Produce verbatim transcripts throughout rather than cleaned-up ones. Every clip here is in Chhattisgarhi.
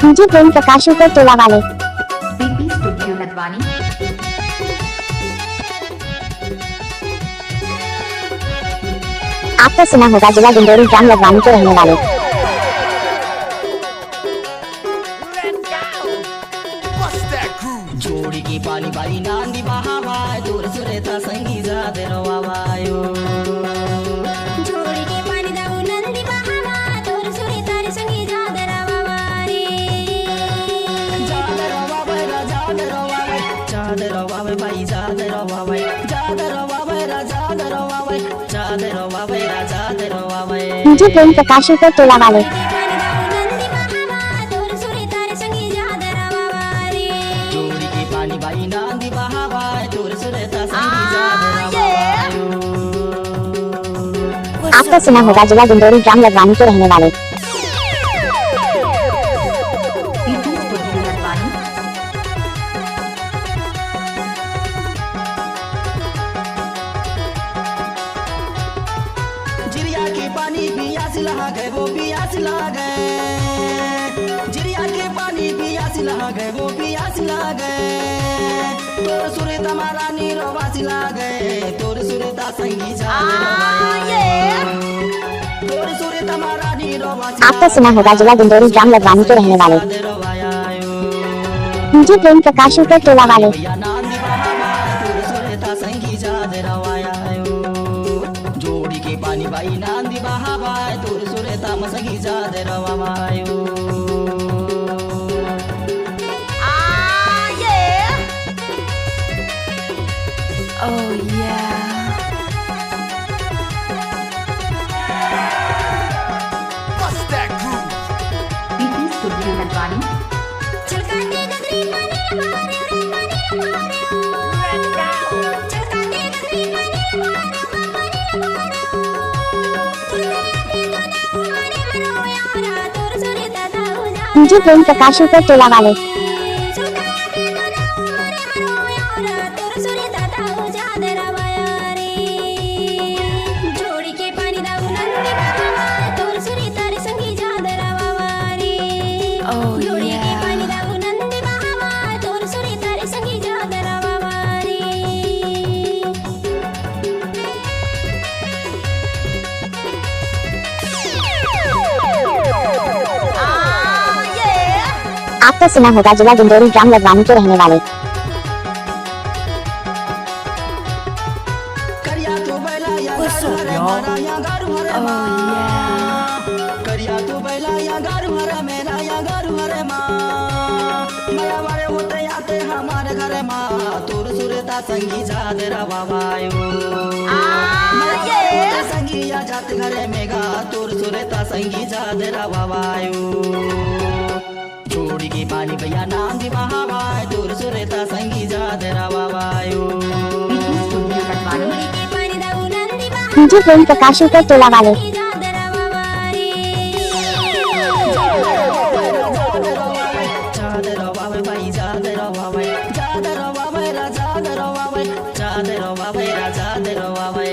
डीजे प्रेम प्रकाश ऊपर टोला वाले। PP studio Nadwani. आपने सुना होगा जिला डिंडोरी, ग्राम लदवानी के रहने वाले। जोड़ी के पानी बाई नांदी बहावा, तोर सुरेता संगी जादे रवावायो। जोड़ी के पानी दाऊ नंदी बहावा, तोर सुरेता रे संगी जादे रवावा रे। जादे रवावे रा, जादे रवावे, जादे रवावे बाई, जादे रवावे, जादे रवावे रा, जादे रवावे। डीजे प्रेम प्रकाश ऊपर टोला वाले। आपने सुना होगा जिला डिंडोरी, ग्राम लदवानी के रहने वाले। जिरिया के पानी पियास लागे, वो पियास लागे। जिरिया के पानी पियास लागे, वो पियास लागे। तोर सुरता मा रानी रोवास लागे, तोर सुरता संगी जादे रवाया। तोर सुरता मा रानी रोवास आपने सुना होगा जिला डिंडोरी, ग्राम लदवानी के रहने वाले। डीजे प्रेम प्रकाश ऊपर टोला वाले। भैया नांदी बहावा, तोर सुरता संगी जादे रवाया। जोड़ी के पानी बाई नांदी बहावा, तोर सुरता मा संगी जादे रवायो। आ, ये। Oh, yeah। PP studio Nadwani. DJ Prem Prakash ऊपर टोला वाले। जोड़ी के पानी दाऊ नंदी बहावा, तोर सुरता रे संगी जादे रवावा रे। Oh, जोड़ी के yeah। पानी दाऊ नंदी बहावा, तोर सुरता रे संगी जादे रवावा रे। आपने सुना होगा जिला डिंडोरी, ग्राम लदवानी के रहने वाले। करिया तू बैला या गारू हरे मारा या गारू हरे माँ। करिया तू बैला या गारू हरे मेरा या गारू हरे माँ। मया वारे होते आते हमारे घरे माँ, तोर सुरता संगी जादे रवावायो। मया वारे होते संगी या जाते घरे मेगा, तोर सुरता संगी जादे रवावायो। छोड़ी के पानी भैया नाम दी बहावा, तोर सुरता संगी जादे रवावायो। डीजे प्रेम प्रकाश ऊपर टोला वाले। जादे रवावे भाई, जादे रवावे, जादे रवावे रा, जादे रवावे, जादे रवावे रा, जादे रवावे।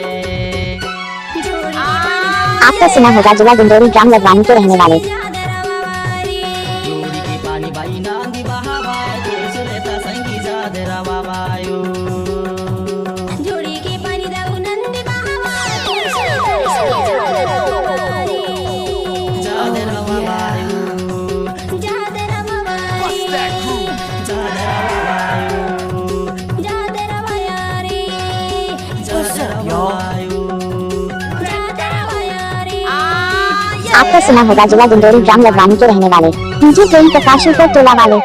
आपने सुना होगा जिला डिंडोरी, ग्राम लदवानी के रहने वाले। आपने सुना होगा जिला डिंडोरी, ग्राम लदवानी के रहने वाले। डीजे प्रेम प्रकाश ऊपर टोला वाले।